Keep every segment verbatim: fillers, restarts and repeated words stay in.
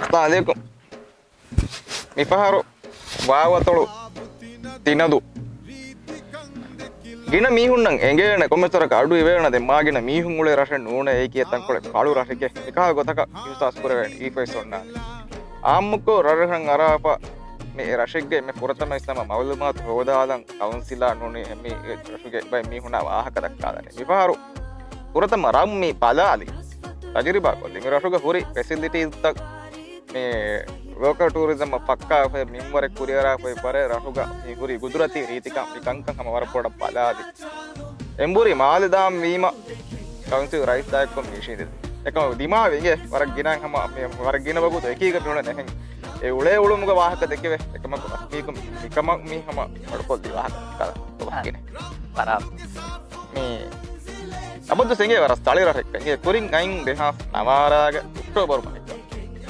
އައްސަލާމު ޢަލައިކުމް. މިފަހަރު ވާވަތޮޅު ތިނަދޫ. ގިނަ މީހުންނަށް އެނގޭނެ ކޮންމެސް ވަރަކަށް އަޑު އިވޭނެ. ދެން މާގިނަ މީހުން އުޅޭ ރަށެއް ނޫނޭ، އެއީކީ ތަންކޮޅެއް ފަޅު ރަށެކޭ. މިކަހަލަ ގޮތަކަށް އިހުސާސް ކުރެވޭނެ އީފައިސް އޮންނާނެ. އާއްމުކޮށް ރަށްރަށަށް އަރާފަ މި ރަށެއްގެ މި ފުރަތަމަ އިސް ހަމަ މައުލޫމާތު ހޯދާލަން ކައުންސިލާ ނޫނީ މި ރަށުގެ ބައެއް މީހުނާ ވާހަކަ ދައްކާލަނީ. މިފަހަރު ފުރަތަމަ ރަށް މި ބަލާލީ، ތަޖުރިބާ ކޮށްލީ. މި ރަށުގަ ހުރި ފެސިލިޓީސްތައް މި ލޯކަލް ޓޫރިޒަމަށް ފައްކާ ފައި މިންވަރެއް ކުރިއަރާ ފައި ވަރެއް ރަށުގަ މި ހުރި ގުދުރަތީ ރީތިކަން މި ކަންކަން ހަމަ ވަރަށް ބޮޑަށް ބަލާލި. އެނބުރި މާލެ ދާން ވީމަ ކައުންސިލް ރައީސާއެއްކޮށް މި އިށީނދެ. އެކަމަކު ދިމާވި އިނގޭ ވަރަށް ގިނަ ހަމަ މި ވަރަށް ގިނަ ވަގުތު އެކީގަ މިއުޅެން އެހެން. އެ އުޅޭ އުޅުމުގަ ވާހަކަ ދެކެވެ. އެކަމަކު ރަސްމީކޮށް މިކަމަށް މި ހަމަ އަޑުކޮށްލި ވާހަކަ ކަލަ ވަކިނެ. މި އަބަދު ސެނގޭ ވަރަށް ސަޅި ރަށެއްކަން. އެ ކުރިން އައިން ދެހާސް ނަވާރާގެ އޮކްޓޯބަރު މަހެއްގަ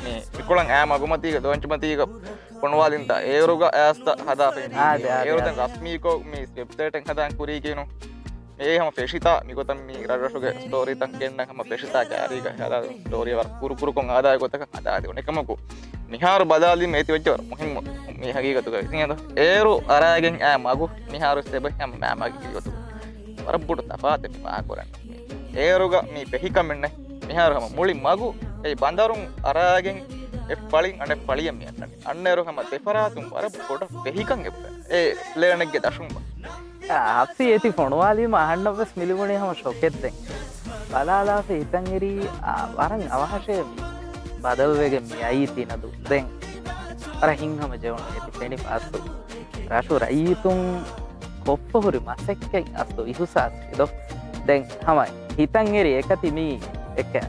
މި މިކޮޅަށް އާ މަގުމަތީގަ ދޯންޗިމަތީގަ ފޮނުވާލިންތާ އޭރުގަ އައިސްތަ ހަދާފައި އާދެ، އޭރު އާދެ. ދެން ރަސްމީކޮށް މި ވެބްސައިޓެއް ހަދާން ކުރީގެނު. އެ ހަމަ ފެށިތާ މިގޮތަށް މި ރަށްރަށުގެ ސްޓޯރީތައް ގެންނަ ހަމަ ފެށިތާ ކާރީގަ ހަދާ ސްޓޯރީ ވަރަށް ކުރުކުރުކޮށް ހަދާ ގޮތަކަށް ހަދާދި. އެކަމަކު މިހާރު ބަލާލީމަ އޭތި ވެއްޖެ ވަރަށް މުހިންމު މި ހަގީގަތުގަ ވިސިނގެދޯ. އޭރު އަރާގެން އާ މަގު މިހާރު ސެބަ ހަމަ މާ މަގި ގޮތު ވަރަށް ބޮޑު ތަފާތެއް މި ވާހަކަ ކުރަން. އޭރުގަ މި ފެހިކަމެއްނެ. މިހާރު ހަމަ މުޅި މަގު އެ ބަނދަރުން އަރާގެން އެ ފަޅިން އަނެއް ފަޅިއަށް މި އަންނަނީ. އަންނައިރު ހަމަ ދެފަރާތުން ވަރަށް ބޮޑަށް ފެހިކަން އެއްވެ. އެ ލޭނެއްގެ ދަށުން ބަ. އާ، އަފްސީ އޭތި ފޮނުވާލީމަ އަހަންނަށްވެސް މިލިބުނީ ހަމަ ޝޮކެއް ދެން. ބަލާލާފަ ހިތަށް އެރީ، އާ، ވަރަށް އަވަހަށޭ މި ބަދަލުވެގެން މި އައީ ތިނަދޫ. ދެން ވަރަށް ހިތްހަމަ ޖެހުނު އޭތި ފެނިފަ އަސްލު. ރަށު ރައްޔިތުން ކޮށްފަ ހުރި މަސައްކަތް އަސްލު އިހުސާސް ދޯ. ދެން ހަމަ ހިތަށް އެރި އެކަތި މީ އެކަ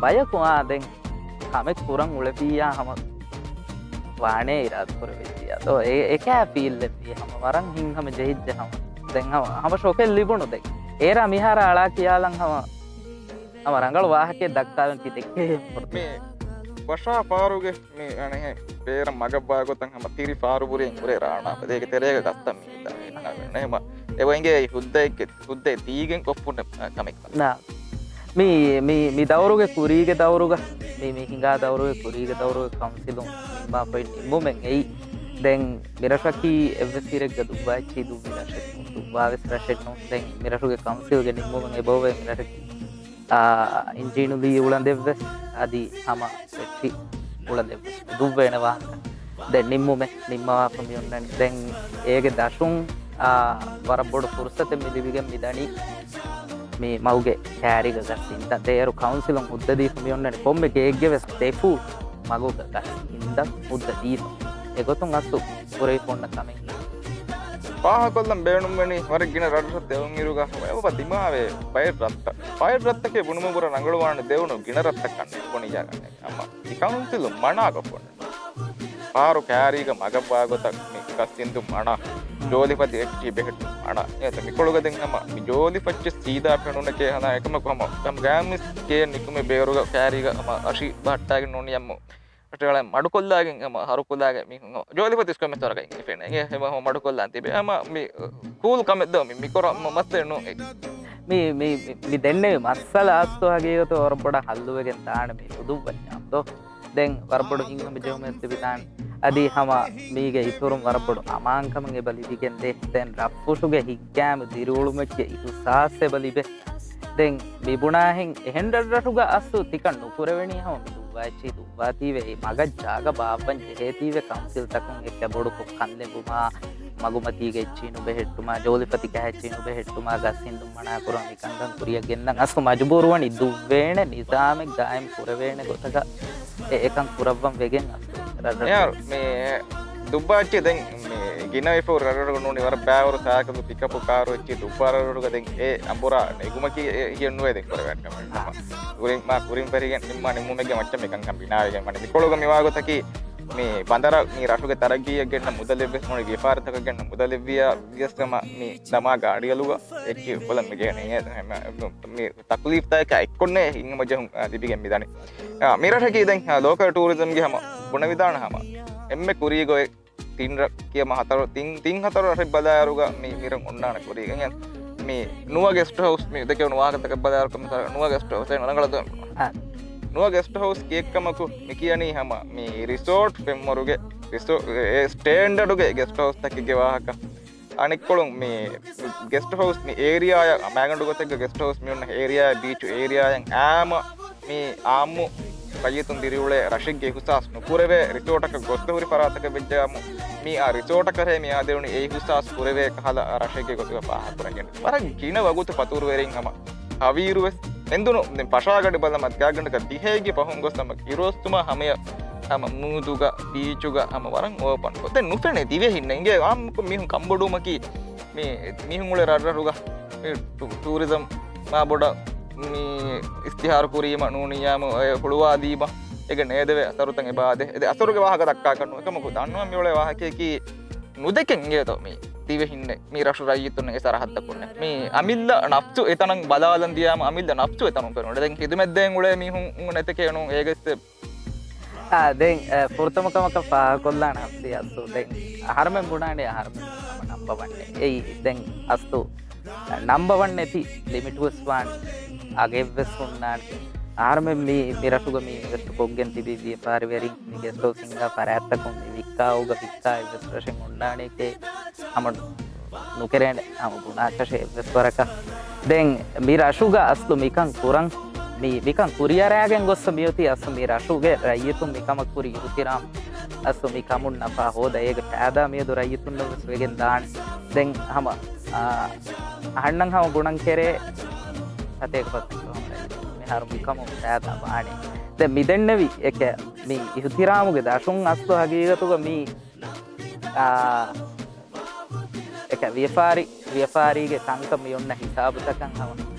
ބަޔަކު އާ ދެން ކަމެއް ކުރަން އުޅެފިއްޔާ ހަމަ ވާނޭ އިރާދަ ކުރެވިއްޖިއްޔާ ދޯ. އެ، އެކާ ފީލްއެއް ވީ ހަމަ ވަރަށް ހިތްހަމަ ޖެހިއްޖެ ހަމަ. ދެން ހަމަ، ހަމަ ޝޮކެއް ލިބުނު ދެން. އޭރާ މިހާރަށް އަޅާ ކިޔާލަން ހަމަ، ހަމަ ރަނގަޅު ވާހަކައެއް ދައްކާލަން ތި ދެއްކޭ. މި ވަށާ ފާރުގެ މި އަނެހެން ބޭރަށް މަގަށްވާ ގޮތަށް ހަމަ ތިރި ފާރު ބުރިއެއް ހުރޭ ރާނާ ބަދޭގެ ތެރޭގަ ގަސްތައް މި ހިނގާ. އެހެން ހަމަ އެ ވައިގެ ހުއްދައެއްގެ ހުއްދައެއް ދީގެން ކޮށްފުން ކަމެއް. ނާ. މި، މި، މި ދައުރުގެ ކުރީގެ ދައުރުގަ، މި، މި ހިނގާ ދައުރުގެ ކުރީގެ ދައުރުގެ ކައުންސިލުން ނިންމާފައި ނިންމުމެއް އެއީ. ދެން މިރަށަކީ އެއްވެސް އިރެއްގަ ދުއްވާ އެއްޗިހި ދުއްވި ރަށެއް ނޫން، ދުއްވާވެސް ރަށެއް ނޫން. ދެން މިރަށުގެ ކައުންސިލްގެ ނިންމުމެއް އެބައޮވޭ މިރަށަކީ އާ، އިންޖީނުލީ އުޅަނދެއްވެސް އަދި ހަމަ އެއްޗި އުޅަނދެއްވެސް ދުއްވޭނެ ވާހަކަ. ދެން ނިންމުމެއް ނިންމަވާފަ މި އޮންނަނީ. ދެން އޭގެ ދަށުން، އާ، ވަރަށް ބޮޑު ފުރުސަތެއް މި ލިބިގެން މި ދަނީ މި މަގުގެ ކާރީގަ ގަސް އިންދަން. ދެ އޭރު ކައުންސިލުން ހުއްދަ ދީފަ މި އޮންނަނީ ކޮންމެ ގެއެއްގެ ވެސް ދެފޫޓް މަގުގަ ގަސް އިންދަން ހުއްދަ ދީފަ. އެގޮތުން އަސްލު ކުރެވިފަ އޮންނަ ކަމެއް. ފާހަގަކޮށްލަން ބޭނުންވަނީ ވަރަށް ގިނަ ރަށްރަށް ދެވުންއިރުގަ އެބަ ދިމާވޭ ބައެއް ރަށްތައް. ބައެއް ރަށްތަކެއް ބުނުމަށް ވުރެ ރަނގަޅުވާނެ ދެވުނު ގިނަ ރަށްތައް ކަންނޭނގެ ބުނިއްޔާ ކަންނޭނގެ. އަމަ މި ކައުންސިލުން މަނާކޮށްފަ އޮންނަ. ފާރު ކާރީގަ މަގަށްވާ ގޮތަށް މި ގަސް އިންދުން މަނާ. ޖޯލިފަތި އެއްޗިހި ބެހެއްޓުން މަނާ. އެ މިކޮޅުގަ ދެން ހަމަ މި ޖޯލިފައްޗެއް ސީދާ ފެނުނެކޭ ހަނާ އެކަމަކު ހަމަ ގަމް ގާމިސް ކޭ ނިކުމެ ބޭރުގަ ކާރީގަ ހަމަ އަށި ބަހައްޓާގެން ނޫނިއްޔާ އަމު ރަށުގަ މަޑުކޮށްލާގެން ހަމަ ހަރުކޮށްލާގެން މީހުން ހަމަ ޖޯލިފަތި ސްކޮއެ މީޓަރަކަށް އިނގިފައި ނޭނގެ ހަމަ މަޑުކޮށްލާން ތިބެ. ހަމަ މި ކޫލް ކަމެއް ދޯ މި މިކޮރަ މަ-، މައްސަލަ ނޫން އެ. މި، މި، މި، މި ދެންނެވި މައްސަލަ އަސްލު ހަގީގަތު ވަރަށް ބޮޑަށް ހައްލުވެގެން ދާނެ މި ނުދުއްވަންޏާ ދޯ. ދެން ވަރަށް ބޮޑު ހިތްހަމަޖެހުމެއް ލިބިދާނެ. އަދި ހަމަ މީގެ އިތުރުން ވަރަށް ބޮޑު އަމާންކަމެއް އެބަ ލިބިގެން ދޭ. ދެން ރަށްފުށުގެ ހިތްގައިމު ދިރިއުޅުމެއްގެ އިހުސާސް އެބަ ލިބޭ. ދެން މިބުނާހެން އެހެން ރަށްރަށުގަ އަސްލު ތިކަން ނުކުރެވެނީ ހަމަ މި ދުއްވާ އެއްޗިހި ދުއްވާތީވެ އެ މަގަށް ޖާގަ ބާއްވަން ޖެހޭތީވެ ކައުންސިލްތަކުން އެއްކަ ބޮޑުކޮށް ކަންލެނބުމާ، މަގުމަތީގެ އެއްޗިހި ނުބެހެއްޓުމާ، ޖޯލިފަތި ކަހައެއްޗިހި ނުބެހެއްޓުމާ، ގަސް އިންދުން މަނާކުރުމާ މިކަންކަން ކުރިއަށް ގެންދަން އަސްލު މަޖުބޫރުވަނީ ދުއްވޭނެ ނިޒާމެއް ގާއިމް ކުރެވޭނެ ގޮތަކަށް އެ އެކަން ކުރައްވަން ވެގެން އަސްލު ރަށްރަށު. އެހާ، މި ދުއްވާ އެއްޗިހި ދެން މި ގިނަވެފަ ރަށްރަށުގަ ނޫނީ ވަރަށް ބައިވަރު ސައިކަލު ޕިކަޕު ކާރު އެއްޗިހި ދުއްވާ ރަށްރަށުގަ ދެން އެ އަނބުރާ ނެގުމަކީ އެ ހިޔެއް ނުވޭ ދެން ކުރެވޭނެ ކަމެއް. ހަމަ ކުރިން މާ ކުރިން ފެށިގެން ނިންމާ ނިންމުމެއްގެ މައްޗަށް މިކަންކަން ބިނާވެގެން ވަނީ. މިކޮޅުގަ މިވާ ގޮތަކީ މި ބަނދަރަށް މި ރަށުގެ ތަރައްގީއަށް ގެންނަ މުދަލެއްވެސް ނޫނީ ވިޔަފާރިތަކަށް ގެންނަ މުދަލެއްވިޔާ ވިޔަސް ހަމަ މި ދަމާ ގާޑިއަލުގަ އެއްޗިހި އުފަލަން މި ޖެހެނީ. އެ، ހަމަ މި ތަކުލީފްތަކާ އެއްކޮށްނޭ ހިތްހަމަޖެހުން، އާ، ލިބިގެން މިދަނީ. އާ، މި ރަށަކީ ދެން، އާ، ލޯކަލް ޓޫރިޒަމްގެ ހަމަ ބުނެވިދާނެ ހަމަ އެންމެ ކުރީގޮތް ތިން ރަށް ކިޔަމަ ހަތަރު، ތިން، ތިން ހަތަރު ރަށެއް ބަލާއިރުގަ މި މިރަށް އޮންނާނެ ކުރީގަ. މި ނުވަ ގެސްޓް ހައުސް މި ދެކެވުނު ވާހަކަތަކަށް ބަލާއިރު ކަމަށް ނުވަ ގެސްޓް ހައުސް އެއް ރަނގަޅު ދެ-، އާ. ނުވަ ގެސްޓް ހައުސް ކީއްކަމަކު މި ކިޔަނީ ހަމަ މި ރިސޯޓް ފެންވަރުގެ ރިސޯ-، އެ ސްޓޭންޑަޑުގެ ގެސްޓް ހައުސްތަކެއްގެ ވާހަކަ. އަނެއްކޮޅުން މި ގެސްޓް ހައުސް މި އޭރިއާއަށް މައިގަނޑު ގޮތެއްގަ ގެސްޓް ހައުސް މި އޮންނަ އޭރިއާއަށް ބީޗު އޭރިއާއަށް އާމަ މި އާއްމު ރައްޔިތުން ދިރިއުޅޭ ރަށެއްގެ އިހުސާސް ނުކުރެވޭ ރިސޯޓަކަށް ގޮސްފަ ހުރި ފަރާތަކަށް ވެއްޖާމު މި އާ ރިސޯޓަކަށޭ މި އާދެވުނީ އެ އިހުސާސް ކުރެވޭ ކަހަލަ ރަށެއްގެ ގޮތުގަ ފާހަގަކުރަން. ވަރަށް ގިނަ ވަގުތު ފަތުރުވެރިން ހަމަ ހަވީރުވެސް އެނދުނު ދެން ފަށާގަޑި ބަލަމަ ގާގަނޑަކަށް ދިހައިގެ ފަހުން ގޮސް ހަމަ ކިރުވަސްތުމާ ހަމަޔަށް ހަމަ މޫދުގަ ބީޗުގަ ހަމަ ވަރަށް އޯޕަންކޮށް. ދެން ނުފެނޭ ދިވެހިންނަށް އިނގޭ އާއްމުކޮށް މީހުން ކަނބޮޑުވުމަކީ މި މީހުން އުޅޭ ރަށްރަށުގަ މި ޓޫ-، ޓޫރިޒަމް މާ ބޮޑަށް މި އިސްތިހާރު ކުރީމަ ނޫނިއްޔާމު އެ ހުޅުވާދީމަ އޭގެ ނޭދެވޭ އަސަރުތައް އެބާދޭ. އެދެ އަސަރުގެ ވާހަކަ ދައްކާކަށް ނުވޭ. އެކަމަކު ދަންނަވަން މިއުޅޭ ވާހަކަޔަކީ ނުދެކެން އިނގޭތޯ މި ދިވެހިންނެއް މި ރަށު ރައްޔިތުންނެއް އެ ސަރަހައްދަކުންނެއް. މި އަމިއްލަ ނަފްސު އެތަނަށް ބަލާލަން ދިޔާމަ އަމިއްލަ ނަފްސު އެތަނުން ފެނުނެ. ދެން ހިދުމަތްދޭން އުޅޭ މީހުން ނެތެކޭ ނޫން އޭގެ އާ، ދެން، އެ، ފުރަތަމަ ކަމަކަށް ފާހަގަކޮށްލާނެ ހަމްސީ އަސްލު. ދެން އަހަރުމެން ބުނާނެ އަހަރުމެން ހަމަ ނަންބަވަންނެ. އެއީ، ދެން އަސްލު ނަންބަވަން ނެތި ލިމިޓް ވެސް ވާން އަގެއްވެސް ހުންނާނެ. އަހަރުމެން މި، މި ރަށުގަ މި އިންވެސްޓް ކޮށްގެން ތިބި ވިޔަފާރިވެރިން މި ގެސްޓް ހައުސް ހިންގާ ފަރާތްތަކުން މި ވިއްކާ އޯގަ ވިއްކާ އެއްވެސް ރަށެއް ހުންނާނެކޭ ހަމަ ނުކެރޭނެ ހަމަ ބުނާކަށެއް އެއްވެސް ވަރަކަށް. ދެން މި ރަށުގަ އަސްލު މިކަން ކުރަން، މި، މިކަން ކުރިއަރާގެން ގޮއްސަ މިއޮތީ އަސްލު މި ރަށުގެ ރައްޔިތުން މިކަމަށް ކުރި އިހުތިރާމް އަސްލު މި ކަމުން ނަފާ ހޯދަ އޭގެ ފައިދާ މިއަދު ރައްޔިތުންނަށް ވެސް ވެގެން ދާނެ. ދެން ހަމަ، އާ، އަހަންނަށް ހަމަ ގުނަން ކެރޭ ސަތޭކަ ފަސް ހަމަ ރައްޔިތުން މިހާރު މިކަމުން ފައިދާ ވާނެ. ދެން މި ދެންނެވި އެކެ މި އިހުތިރާމުގެ ދަށުން އަސްލު ހަގީގަތުގަ މި، އާ، އެކަ ވިޔަފާރި، ވިޔަފާރީގެ ކަންކަން މި އޮންނަ ހިސާބުތަކަށް ހަމަ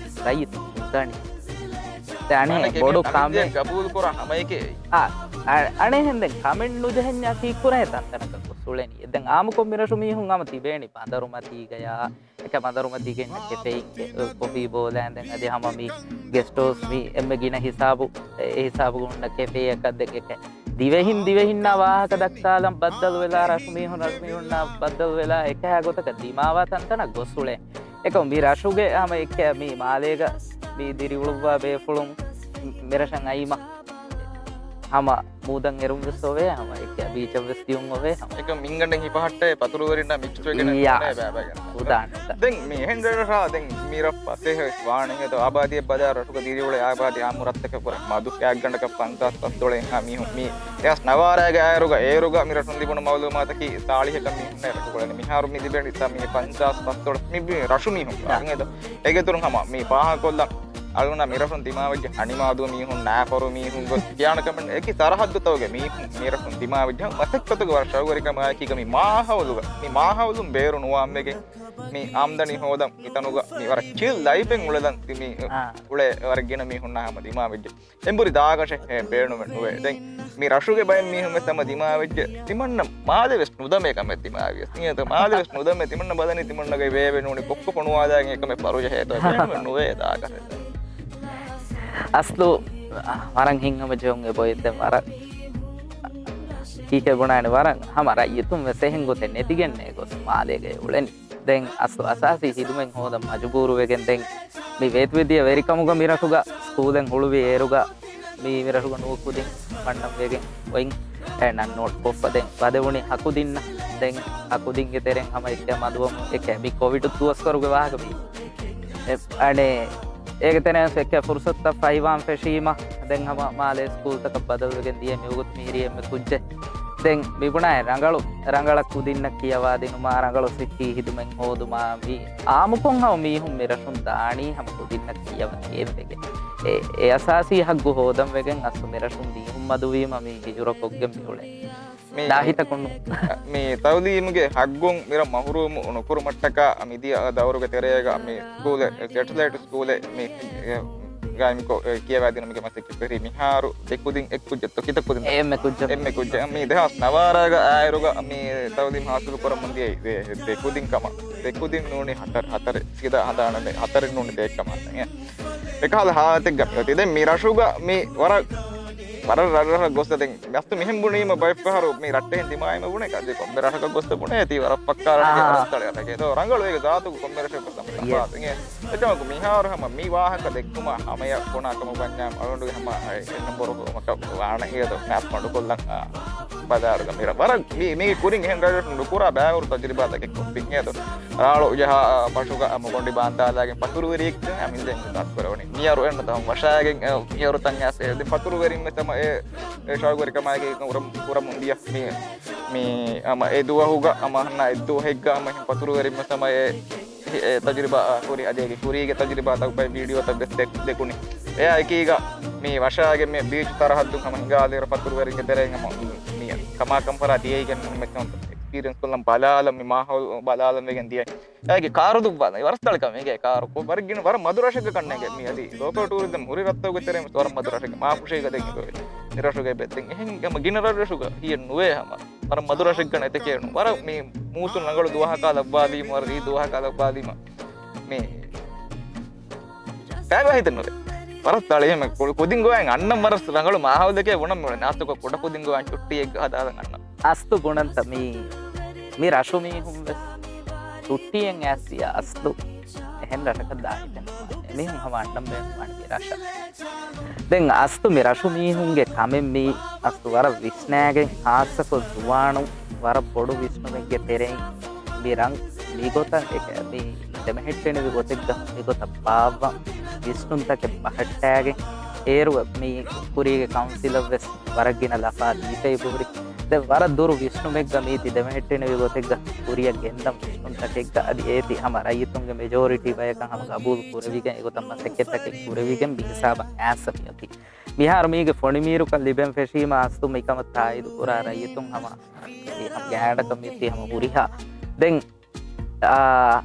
ރައްޔިތުން ނުދަނީ. ދެ އަނެއް ބޮޑު ކަމެއް. ގަބޫލު ކުރާ ހަމައެކޭ. އާ، އަ-، އަނެއްހެން ދެން ކަމެއް ނުޖެހެންޏާ ކީއްކުރަން އެ ތަންތަނަކަށް ގޮސް އުޅެނީ. ދެން އާއްމުކޮށް މިރަށު މީހުން ހަމަ ތިބޭނީ ބަނދަރުމަތީގަޔާ، އެކަ ބަނދަރުމަތީގަ އިންނަ ކެފޭއިން ކޮ-، ކޮފީ ބޯލާން ދެން އަދި ހަމަ މި ގެސްޓް ހައުސް މި އެންމެ ގިނަ ހިސާބު، އެ ހިސާބުގަ ހުންނަ ކެފޭއަކަށް ދެން އެކަ ދިވެހިން ދިވެހިންނާ ވާހަކަ ދައްކާލަން ބައްދަލުވެލާ، ރަށު މީހުން ރަށު މީހުންނާ ބައްދަލުވެލާ، އެކަހަ ގޮތަކަށް ދިމާވާ ތަންތަނަށް ގޮސް އުޅޭ. އެކަމު މި ރަށުގެ ހަމަ އެކަ މި މާލޭގަ މި ދިރިއުޅުއްވާ ބޭފުޅުން މިރަށަށް އައީމަ ހަމަ މޫދަށް އެރުން ވެސް އޮވޭ، ހަމަ އެކަ ބީޗަށް ވެސް ދިޔުން އޮވޭ، ހަމަ އެކަ މިންގަނޑެއް ހިފަހައްޓޭ ޕަތުރުވެރިންނާ މިކްސް ވެގެން އިއްޔާ. އުދާނަ. ދެން މި އެހެން ރަށާ ދެން މި ރަށް ފަސޭހަ ވެސް ވާނެ އެދޯ އާބާދީއެއް ބަލާ ރަށުގަ ދިރިއުޅޭ އާބާދީ އާއްމު ރަށްތަކަށް ވުރެ މަދު ގާތްގަނޑަކަށް ފަންސާސް ސަތް ދޮޅަ އެހާ މީހުން މި އެހާސް ނަވާރާގެ އާއިރުގަ އޭރުގަ މި ރަށުން ލިބުނު މައުލޫމާތަކީ ސާޅީހަކަށް މީހުންނޭ ރަށުގަޅަން މިހާރު މި ލިބޭނީ ސަ މި ފަންސާސް ސަތް ދޮޅަ މި މި ރަށު މީހުން އާ. އެދޯ އޭގެ އިތުރުން ހަމަ މި ފާހަގަކޮށްލަން އަޅުންނާ މި ރަށުން ދިމާވެއްޖެ ހަނިމާދޫ މީހުން ނާފަރު މީހުން ގޮސް ކިޔާނެ ކަމެއް ނެތް. އެކި ސަރަހައްދުތަކުގެ މީހުން މި ރަށުން ދިމާވެއްޖެ ހަމަ މަސައްކަތުގެ ވަރަށް ޝައުގުވެރިކަމާއެކީގަ މި މާހައުލުގަ މި މާހައުލުން ބޭރު ނުވާންވެގެން މި އާމްދަނީ ހޯދަން މިތަނުގަ މި ވަރަށް ޗިލް ލައިފެއް އުޅެލަން މި އާ. އުޅޭ ވަރަށް ގިނަ މީހުންނާ ހަމަ ދިމާވެއްޖެ. އެނބުރި ދާކަށެއް ބޭނުމެއް ނުވޭ. ދެން މި ރަށުގެ ބައެއް މީހުން ވެސް ހަމަ ދިމާވެއްޖެ. ތިމަންނަ މާލެ ވެސް ނުދަމޭ ކަމެއް ދިމާވިޔަސް. އިނގޭތޯ މާލެ ވެސް ނުދަމޭ ތިމަންނަ ބަލަނީ ތިމަންނަގެ ވޭވެ ނޫނީ ކޮއްކޮ ފޮނުވާލާގެން އެކަމެއް ފަރުޖަހޭތޯ ބޭނުމެއް ނުވޭ ދާކަށެއް. އަސްލު ވަރަށް ހިތްހަމަޖެހުން އެބައޮތް ދެން ވަރަށް ކީކޭ ބުނާނެ ވަރަށް ހަމަ ރައްޔިތުން ވެސް އެހެން ގޮތެއް ނެތިގެންނޭ ގޮސް މާލޭގައި އުޅެނީ. ދެން އަސްލު އަސާސީ ހިދުމަތް ހޯދަން މަޖުބޫރުވެގެން ދެން މި ވޭތުވެދިޔަ ވެރިކަމުގަ މިރަށުގަ ސްކޫލެއް ހުޅުވި އޭރުގަ މި މިރަށުގަ ނުވަ ކުދިން ބަންނަން ވެގެން އޮތް އެ ނަން ނޯޓް ކޮށްފަ ދެން ވަދެވުނީ ހަކުދިންނަށް. ދެން ހަކުދިންގެ ތެރެއިން ހަމަ އެއްކަ މަދުވަމުން އެކަ މި ކޮވިޑު ދުވަސްވަރުގެ ވާހަކަ މީ. އެ، އަނެ، އޭގެ ތެރެއިން އެކަ ފުރުސަތުތައް ފައިވާން ފެށީމަ ދެން ހަމަ މާލޭ ސްކޫލްތަކަށް ބަދަލުވެގެން ދިޔަ މިވަގުތު މިހިރީ އެންމެ ކުއްޖެއް. ދެން މިބުނާއި ރަނގަޅު، ރަނގަޅަށް ކުދިންނަށް ކިޔަވާދިނުމާ، ރަނގަޅު ސިއްހީ ހިދުމަތް ހޯދުމާ، މި އާއްމުކޮށް ހަމަ މީހުން މިރަށުން ދާނީ ހަމަ ކުދިންނަށް ކިޔަވަން އޭންވެގެން. އެ، އެ އަސާސީ ހައްގު ހޯދަން ވެގެން އަސްލު މިރަށުން މީހުން މަދުވީމަ މި ހިޖުރަކޮށްގެން މިއުޅެނީ. މި ނާހިތަކުން ނޫން. މި ތައުލީމުގެ ހައްގުން މިރަށް މަހުރޫމު ނުކުރުމަށްޓަކާ މިދިޔަ ދައުރުގެ ތެރޭގަ މި ސްކޫލެއް، ސެޓެލައިޓް ސްކޫލެއް މި، އެ، ގާއިމްކޮށް، އެ، ކިޔަވާދިނުމުގެ މަސައްކަތް ކުރި. މިހާރު ދެ ކުދިން އެއް ކުއްޖެއްތޯ ކިތައް ކުދިން؟ އެންމެ ކުއްޖެއް. އެންމެ ކުއްޖެއް. މި ދެހާސް ނަވާރާގަ އާއިރުގަ މި ތައުލީމް ހާސިލު ކުރަމުން ދިޔަ ދެ، ދެ ކުދިން ކަމަށް. ދެ ކުދިން ނޫނީ ހަތަރެ، ހަތަރެ. ސީދާ ހަނދާނަށް ހަތަރެއް ނޫނީ ދެއެއް ކަމަށް. އެކަހަލަ ހާލަތެއްގަ މިއޮތީ. ދެން މި ރަށުގަ މި ވަރަށް ވަރަށް ރަށްރަށަށް ގޮސް ދެން މަސްތު މިހެން ބުނީމަ ބައެއްފަހަރު މި ރައްޓެހިން ދިމާވީމަ ބުނޭ ކަޖެ ކޮންމެ ރަށަކަށް ގޮސް ބުނޭ ތީ ވަރަށް ފައްކާ ރަށެއް އާ. ރަސްތަޅެއް ރަށެއް ދޯ ރަނގަޅު އޭގެ ޒާތުގެ ކޮންމެ ރަށެއް ގޮސް އަމަ އެ އެކަމަކު މިހާރު ހަމަ މި ވާހަކަ ދެއްކުމާ ހަމަޔަށް ބުނާ ކަމަށް ވަންޏާ އަޅުގަނޑުގެ ހަމަ އެ ނަންބަރު ހުރުމަކަށް ވާނެ އޭދޯ މާޕް މަޑުކޮށްލަން ބަލާރުގަ މި ވަރަށް މި މީ ކުރިން އެހެން ރަށްރަށުން ނުކުރާ ބައިވަރު ތަޖުރިބާތަކެއް ކޮށްފިން އޭދޯ. ރާޅު ޖަހާ ފަށުގަ އަ، މުގޮނޑި ބާންދާލާގެން ފަތުރުވެރިއެއް އަމިއްލަ ދަސްކުރެވުނީ. މިޔަރު އެންނަ ތަހުން ވަށާގެން އަ، މިޔަރު ތަން އަސް އެ ފަތުރުވެރިން ވެސް ހަމަ އެ އެ ޝައުގުވެރިކަމާގެ ކުރަމު، ކުރަމުން ދިޔަ މި، މި ހަމަ އެ ދުވަހުގަ ހަމަ ހަންނަ އެއްދުވަހެއްގަ ހަމަ އެހެން ފަތުރުވެރިން ވެސް ހަމަ އެ، އެ ތަޖުރިބާ ކުރި އަދި އޭގެ ކުރީގެ ތަޖުރިބާތައް ބައި ވީޑިއޯތައް ވެސް ދެ، ދެކުނި. އެއާ އެކީގަ މި ވަށާގެ މި ބީޗް ސަރަހައްދުން ހަމަ ހިނގާލިއިރު ފަތުރުވެރިންގެ ތެރެއިން ހަމަ މި ކަމާކަން ފަރާ ދިޔައިގެން މެ އެކްސްޕީރިއެންސް ކޮށްލަން ބަލާލަން މި މާހައުލު ބަލާލަން ވެގެން ދިޔަ. އޭގެ ކާރު ދުއްވާލަން ވަރަށް ތަޅިކަމެއް އޭގެ ކާރު ކޮ، ވަރަށް ގިނަ ވަރަށް މަދު ރަށެއްގަ ކަންނޭނގެ މި އަދި ލޯކަލް ޓޫރިޒަމް ހުރި ރަށްތަކުގެ ތެރެއިން ވެސް ވަރަށް މަދު ރަށެއްގެ މާފުށީގަ ދެން އެބަވޭ. މި ރަށުގަ އެބަ ދެން އެހެން ހަމަ ގިނަ ރަށްރަށުގަ ހިޔެއް ނުވޭ ހަމަ. ވަރަށް މަދު ރަށެއްގަ ނެތެކޭނު. ވަރަށް މި މޫސުން ރަނގަޅު ދުވަހަކާ ލައްވާލީމަ، ވަރަށް ރީ ދުވަހަކާ ލައްވާލީމަ. މި ފައިބާ ހިތެއް ނުވޭ. ވަރަށް ތަޅި ހަމަ ކު، ކުދިން ގޮވައިން އަންނަން ވަރަށް ރަނގަޅު މާހައުލެކޭ ބުނަން މިއުޅެނީ. އަސްތު ކުޑަ ކުދިން ގޮވައިން ޗުއްޓީއެއްގަ ހަދާލަން އަންނަން. އަސްތު ބުނަންތަ މީ، މި ރަށު މީހުން ވެސް ޗުއްޓީއެއް އައިސް އަސްލު އެހެން ރަށަކަށް ދާހިތެއް ނުވާނެ. އެމީހުން ހަމަ އަންނަން ބޭނުންވާނެ މި ރަށަށް. ދެން އަސްލު މި ރަށު މީހުންގެ ކަމެއް މީ އަސްލު ވަރަށް ވިސްނާގެން ހާއްސަކޮށް ޒުވާނުން ވަރަށް ބޮޑު ވިސްނުމެއްގެ ތެރެއިން މި ރަށް މިގޮތަށް އެކަ، މި ދެމެހެއްޓެނިވި ގޮތެއްގަ މިގޮތަށް ބާއްވަން ވިސްނުންތަކެއް ބަހައްޓާގެން އޭރު މި ކުރީގެ ކައުންސިލަށް ވެސް ވަރަށް ގިނަ ލަފާ ދީފައި ބުހުރި. ދެން ވަރަށް ދުރު ވިސްނުމެއްގަ މީތި ދެމެހެއްޓެނިވި ގޮތެއްގަ ކުރިއަށް ގެންދަން ވިސްނުންތަކެއްގަ އަދި އޭތި ހަމަ ރައްޔިތުންގެ މެޖޯރިޓީ ބަޔަކަށް ހަމަ ގަބޫލު ކުރެވިގެން އެގޮތަށް މަސައްކަތްތަކެއް ކުރެވިގެން މި ހިސާބަށް އައިސް މިއޮތީ. މިހާރު މީގެ ފޮނި މީރުކަން ލިބެން ފެށީމަ އަސްލު މިކަމަށް ތާއީދު ކުރާ ރައްޔިތުން ހަމަ މި ހަމަ ގާތްގަނޑަކަށް މިއޮތީ ހަމަ ހުރިހާ. ދެން އާ،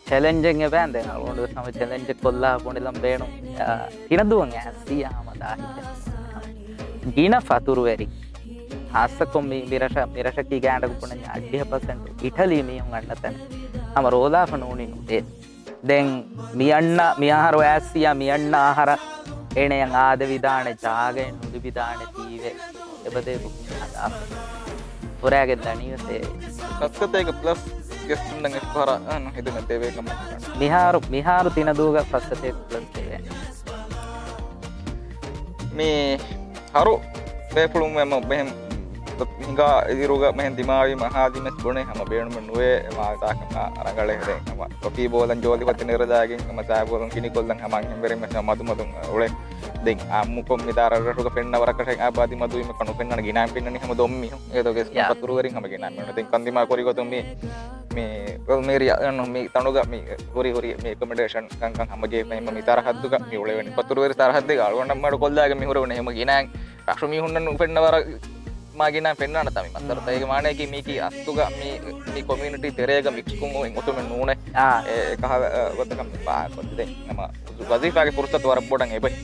ޗެލެންޖެއް އެބައިން ދެން އަޅުގަނޑު ވެސް ހަމަ ޗެލެންޖެއް ކޮށްލާ ބުނެލަން ބޭނުން. އާ، ތިނަދޫއަށް އައިސް ހަމަ ދާހިތެއް. ގިނަ ފަތުރުވެރި. ހާއްސަކޮށް މި، މި ރަށަ، މި ރަށަކީ ގާތްގަނޑަކަށް ބުނަންޏާ އަށްޑިހަ ޕަސެންޓު އިޓަލީ މީހުން އަންނަ ތަނެއް. ހަމަ ރޯލާފަ ނޫނީ ނުދޭ. ދެން މި އަންނަ، މި އަހަރު އައިސް މި އަންނަ އަހަރަށް އޭނަޔަށް އާދެވިދާނެ ޖާގައެއް ނުލިބިދާނެތީވެ. އެބަދޭ ބުކިން ހަދާފަ. ފުރާގެން ދަނީވެސް އެ. ފަސްސަތޭކަ ޕްލަސް ގެސްޓުންނަށް އެއްފަހަރާ އަހަން ހިދުމަތް ދެވޭ ކަމަށް. މިހާރު، މިހާރު ތިނަދޫގަ ފަސްސަތޭކަ ޕްލަސް ދެވޭ. މި ހަރު ބޭފުޅުން މެ-، މެ-، މެހެން ހިނގާ އިރުގަ މެހެން ދިމާވީމަ އަހާލީމެސް ބުނެ ހަމަ ބޭނުމެއް ނުވޭ މާ ތާކަމާ ރަނގަޅޭ ދެން ހަމަ ކޮފީ ބޯލަން ޖޯލި ފޮތި ނެރެލާގެން ހަމަ ޗާ ބޯލަން ކިނިކޮށްލަން ހަމަ އެހެންވެރިން މެ މަދުމަދުން އުޅޭ. ދެން އާއްމުކޮށް މި ދާ ރަށްރަށުގަ ފެންނަ ވަރަކަށް އާބާދީ މަދުވީމަ ކަނު ފެންނަން ގިނައިން ފެންނަނީ ހަމަ ދޮންމީހުން. އޭދޯ ގެސްޓުން ޔާ. ފަތުރުވެރިން ހަމަ ގިނައިން މެނު. ދެން ކަންދިމާ ކުރި ގޮތުން މި، މި ވެލްމޭރިއާ އަންނު މި ތަނުގަ މި ހުރި ހުރި މި އެކޮމެޑޭޝަން ކަންކަން ހަމަ ގޭފައިން މި ތަރަހައްދުގަ މި އުޅެވެނީ. ފަތުރުވެރި ތަރަހައްދެއް އަޅުގަނޑަށް މަޑު ކޮށްލާގެ މި ހުރެވެނީ ހަމަ ގިނައިން ރަށު މީހުންނަށް ނުފެންނަ ވަރަށް މާ ގިނަ ފެންނާނެ ތަމި މައްސަރުތައް. އޭގެ މާނަޔަކީ މީކީ އަސްލުގަ މި، މި ކޮމިއުނިޓީ ތެރޭގަ މިކްސް ކުރުމުން އޮތުމެއް ނޫނޭ. އާ. އެ، އެ ކަހަލަ، އަ، ގޮތަކަށް މި ބާ ކޮށްދެން ހަމަ ވަޒީފާގެ ފުރުސަތު ވަރަށް ބޮޑަށް އެބައި.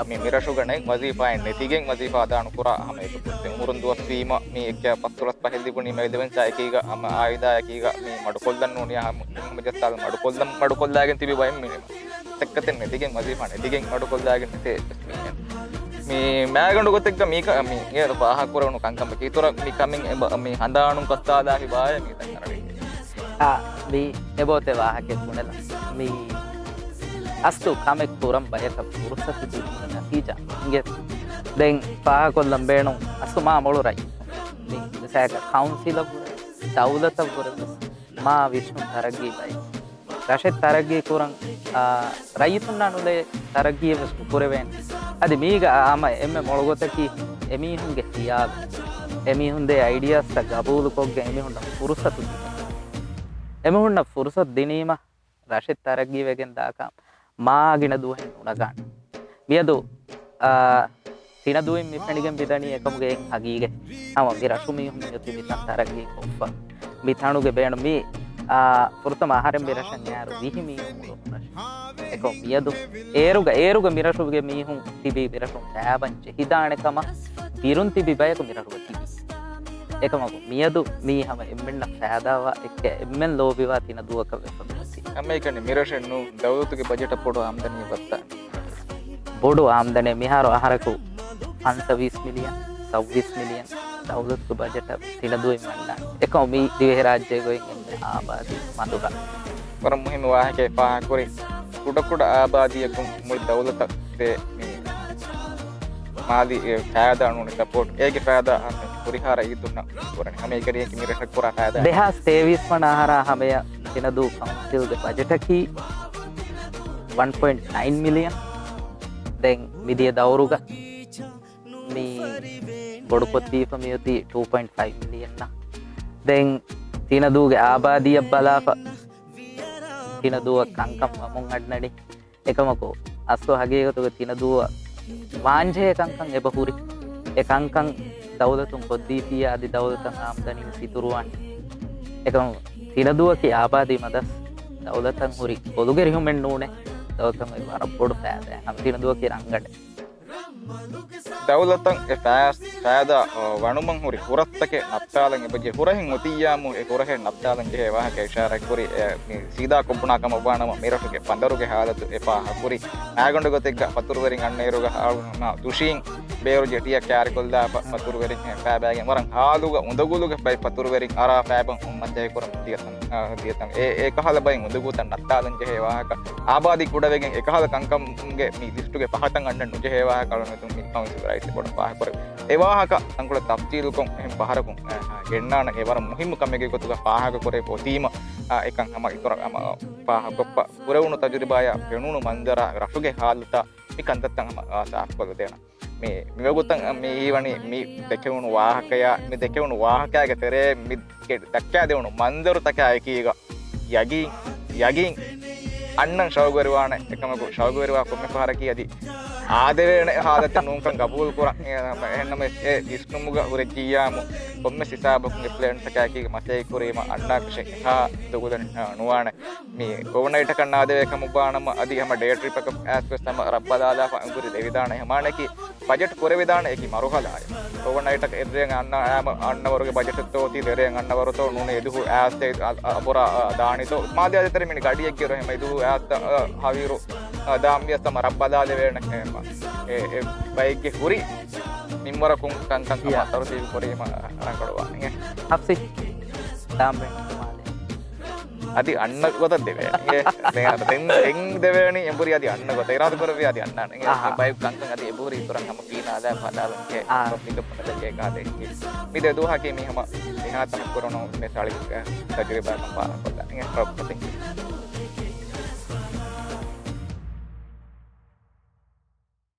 މި، މި ރަށުގަ ނެތް ވަޒީފާއެއް ނެތިގެން ވަޒީފާ އަދާ ނުކުރާ ހަމަ އެކަކު އުމުރުން ދުވަސްވީމަ މި އެއްޗާ ފަސްދޮޅަސް ފަހެއް ލިބުނީމަ އެލެވެންސާ އެކީގަ ހަމަ އާއިލާއެކީގަ މި މަޑުކޮށްލަން ނޫނިއްޔާ ހަމަ ހަމަ ޖައްސާލަ މަޑުކޮށްލަން، މަޑުކޮށްލާގެން ތިބި ބައެއް މި ސައްކަތެއް ނެތިގެން، ވަޒީފާ ނެތިގެން މަޑުކޮށްލާގެން ނެތޭ މީހެއް. މި މާގަނޑު ގޮތެއްގަ މީކަ، މި އޭރު ފާހަގަކުރެވުނު ކަންކަމަކީ އިތުރަށް މި ކަމެއް އެބަ، މި ހަނދާނުން ކައްތާލާފި ބާއޭ މީ ތަން އަރަވީ. އާ، މި އެބޯތެ ވާހަކައެއް ބުނެލަ. މި އަސްލު ކަމެއް ކުރަން ބަޔަކަށް ފުރުސަތު ދިނީ ނަތީޖާ އިނގޭތަ؟ ދެން ފާހަގަކޮށްލަން ބޭނުން އަސްލު މާ މޮޅު ރައްޔިތުން. މި މިސާލަކަށް ކައުންސިލަށް ވުރެ، ދައުލަތަށް ވުރެ ވެސް މާ ވިސްނުން ތަރައްގީ ބައެއް. ރަށެއް ތަރައްގީ ކުރަން، އާ، ރައްޔިތުންނާ ނުލެ ތަރައްގީއެއް ވެސް ނުކުރެވޭނެ. އަދި މީގަ ހަމަ އެންމެ މޮޅު ގޮތަކީ އެމީހުންގެ ޚިޔާލު، އެމީހުން ދޭ އައިޑިޔާސްތައް ގަބޫލުކޮށްގެން އެމީހުންނަށް ފުރުސަތު ދިނުން. އެމީހުންނަށް ފުރުސަތު ދިނީމަ ރަށެއް ތަރައްގީވެގެން ދާކަށް މާ ގިނަ ދުވަހެއް ނުނަގާނެ. މިއަދު، އާ، ތިނަދޫއިން މި ފެނިގެން މިދަނީ އެކަމުގެ އެއް ހަގީގަތް. ހަމަ މި ރަށު މީހުން މިއޮތީ މިތަން ތަރައްގީ ކޮށްފަ. މި ތަނުގެ ބޭނުން މި، އާ، ފުރަތަމަ އަހަރެން މި ރަށަށް އައިއިރު ވިހި މީހުން އުޅުނު ރަށް. އެކަމު މިއަދު އޭރުގަ، އޭރުގަ މި ރަށުގެ މީހުން ތިބީ މި ރަށުން ފައިބަން ޖެހިދާނެ ކަމަށް ބިރުން ތިބި ބަޔަކު މި ރަށުގަ ތިބީ. އެކަމަކު މިއަދު މީ ހަމަ އެންމެންނަށް ފައިދާވާ އެއްކަ އެންމެން ލޯބިވާ ތިނަދޫއަކަށް ވެފަ މިއޮތީ. ހަމައެކަނި މި ރަށެއް ނޫން ދައުލަތުގެ ބަޖެޓަށް ބޮޑު އާމްދަނީ ވައްތާ. ބޮޑު އާމްދަނީ މިހާރު އަހަރަކު ފަންސަވީސް މިލިއަން، ސައްވީސް މިލިއަން ދައުލަތުގެ ބަޖެޓަށް ތިނަދޫއިން ވަންނާނެ. އެކަމަކު މި ދިވެހިރާއްޖޭގައި އިންނަ އާބާދީ މަދުގަ. ވަރަށް މުހިއްމު ވާހަކައެއް ފާހަގަކުރި. ކުޑަކުޑަ އާބާދީއަކުން މުޅި ދައުލަތަށް ދޭ މި މާލީ ފައިދާ ނޫނީ ސަޕޯޓް. އޭގެ ފައިދާ ހުރިހާ ރައްޔިތުންނަށް ކުރަނީ. ހަމައެކަނި މި ރަށަށް ކުރާ ފައިދާ. ދެހާސް ތޭވީސް ވަނަ އަހަރާ ހަމަޔަށް ތިނަދޫ ކައުންސިލްގެ ބަޖެޓަކީ ވަން ޕޮއިންޓް ނައިން މިލިއަން. ދެން މިދިޔަ ދައުރުގަ މި ބޮޑުކޮށްދީފަ މިއޮތީ ޓޫ ޕޮއިންޓް ފައިވް މިލިއަން. ދެން ތިނަދޫގެ އާބާދީއަށް ބަލާފަ، ތިނަދޫއަށް ކަންކަން ވަމުން އަންނަނީ. އެކަމަކު، އަސްލު ހަގީގަތުގަ ތިނަދޫއަށް ވާންޖެހޭ ކަންކަން އެބަ ހުރި. އެ ކަންކަން ދައުލަތުން ކޮށްދީފިއްޔާ އަދި ދައުލަތަށް އާމްދަނީ އިތުރުވާނެ. އެކަމަކު، ތިނަދޫއަކީ އާބާދީ މަދަސް ދައުލަތަށް ހުރި ކޮލުގެ ރިހުމެއް ނޫނޭ. ދައުލަތަށް އޮތް ވަރަށް ބޮޑު ފައިދާ. ހަމަ ތިނަދޫއަކީ ރަނގަޅެއް. ދައުލަތަށް އެ ފައި-، ފައިދާ، އަ، ވަނުމަށް ހުރި ހުރަސްތަކެއް ނައްތާލަން އެބަޖެހޭ. ހުރަހެއް އޮތިއްޔާމު އެ ހުރަހެއް ނައްތާލަން ޖެހޭ ވާހަކަ އިޝާރާތްކުރި. އެ، މި ސީދާ ކޮށްބުނާ ކަމަށް ވާނަމަ، މިރަށުގެ ބަނދަރުގެ ހާލަތު އެ ފާހަގަކުރި. މައިގަނޑު ގޮތެއްގަ ފަތުރުވެރިން އަންނައިރުގަ ހާލު ހަމަ ދުށީން ބޭރު ޖެޓީއަށް ކާރިކޮށްލާފަ ފަތުރުވެރިން ފައިބައިގެން ވަރަށް ހާލުގަ އުނދަގުލުގަ ފަތުރުވެރިން އަރާ ފައިބަން މަސައްކަތްކުރަން ދިޔަތަން، އާ، ދިޔަތަން. އެ، އެކަހަލަ ބައިން އުނދަގޫތައް ނައްތާލަން ޖެހޭ ވާހަކަ. އާބާދީ ކުޑަވެގެން އެކަހަލަ ކަންކަމުގެ މި ލިސްޓުގެ ފަހަތަށް އަންނަން ނުޖެހޭ ވާހަކަ އަޅުގަނޑު މި ކައުންސިލް ރައީސް ބޮޑަށް ފާހަގަކުރޭ. އެ ވާހަކަ ތަންކޮޅެއް ތަފްސީލުކޮށް އެހެން ފަހަރަކުން، އާ، ގެންނާނެ. އެ ވަރަށް މުހިއްމު ކަމެއްގެ ގޮތުގަ ފާހަގަކުރެވިފަ އޮތީމަ، އާ، އެކަން ހަމަ އިތުރަށް ހަމަ ފާހަގަކޮށްފަ ކުރެވުނު ތަޖުރިބާއާ ފެނުނު މަންޒަރާ ރަށުގެ ހާލަތާ މި ކަންތައްތައް ހަމަ، އާ، ސާފުކޮށްލަދޭނަން. މި، މިވަގުތަށް މި ހީވަނީ މި ދެކެވުނު ވާހަކަޔާ، މި ދެކެވުނު ވާހަކައިގެ ތެރޭ މި ގެ-، ދައްކާދެވުނު މަންޒަރުތަކާ އެކީގަ ޔަގީން، ޔަގީން އަންނަން ޝައުގުވެރިވާނެ. އެކަމަކު ޝައުގުވެރިވާ ކޮންމެ ފަހަރަކީ އަދި އާދެވޭނެ ހާލަތެއް ނޫންކަން ގަބޫލުކުރަން. އެ، އެހެންނަމަވެސް އެ ވިސްނުމުގަ ހުރެއްޖިއްޔާމު ކޮންމެސް ހިސާބަކުން އެ ޕްލޭންތަކާއެކީގަ މަސައްކަތްކުރީމަ އަންނާކަށެއް އެހާ ދުގުލެއް ނުވާނެ. މި އޯވަރނައިޓަކަށް ނާދެވޭ ކަމަށްވާނަމަ، އަދި ހަމަ ޑޭ ޓްރިޕަކަށް އައިސްވެސް ހަމަ ރަށްބަލާލާފަ އެނބުރި ދެވިދާނެ. ހަމައަނެކީ ބަޖެޓް ކުރެވިދާނެ އެކި މަރުހަލާއެއް. އޯވަރނައިޓަކަށް އެއްރޭން އަންނަ އަންނަވަރުގެ ބަޖެޓެއްތޯ އޮތީ ދެރޭން އަންނަވަރުތޯ ނޫނީ އެދުހު އައިސް އަ-، އަ-، އަބުރާ، އަ، ދާނީތޯ. މާލެ އަދި ތެރެ މިނި ގަޑިއެއްގެ ރޮހެމަ އެދުހު އައިސް އަ، ހަވީރު، އަ، ދާންވިޔަސް ހަމަ ރަށްބަލާލެވޭނެ. އެ، އެ ބައެއްގެ ހުރި މިންވަރަކުން ކަންކަން ހަމަ ތަރުތީބު ކުރީމަ ރަނގަޅުވާނެ. ހަފްސި ދާން ބެން މާލެ. އަދި އަންނަ ގޮތަށް ދެވޭނެ. ދެން، ދެން ދެވޭނީ އެނބުރި އަދި އަންނަ ގޮތަށް. އިރާދަ ކުރެއްވި އަދި އަންނާނެ. އެ ބައި ކަންކަން އަދި އެބުރި އިތުރަށް ހަމަ ކީނާލާ ފަލާލުން ކޭ އާ. މި ދުވަހަކީ މި ހަމަ މިހާތަނަށް ކުރުނު މި ސާޅީސް ތަޖުރިބާތައް ފާހަގަކޮށްލާ. އެ، ރައްބަތިން.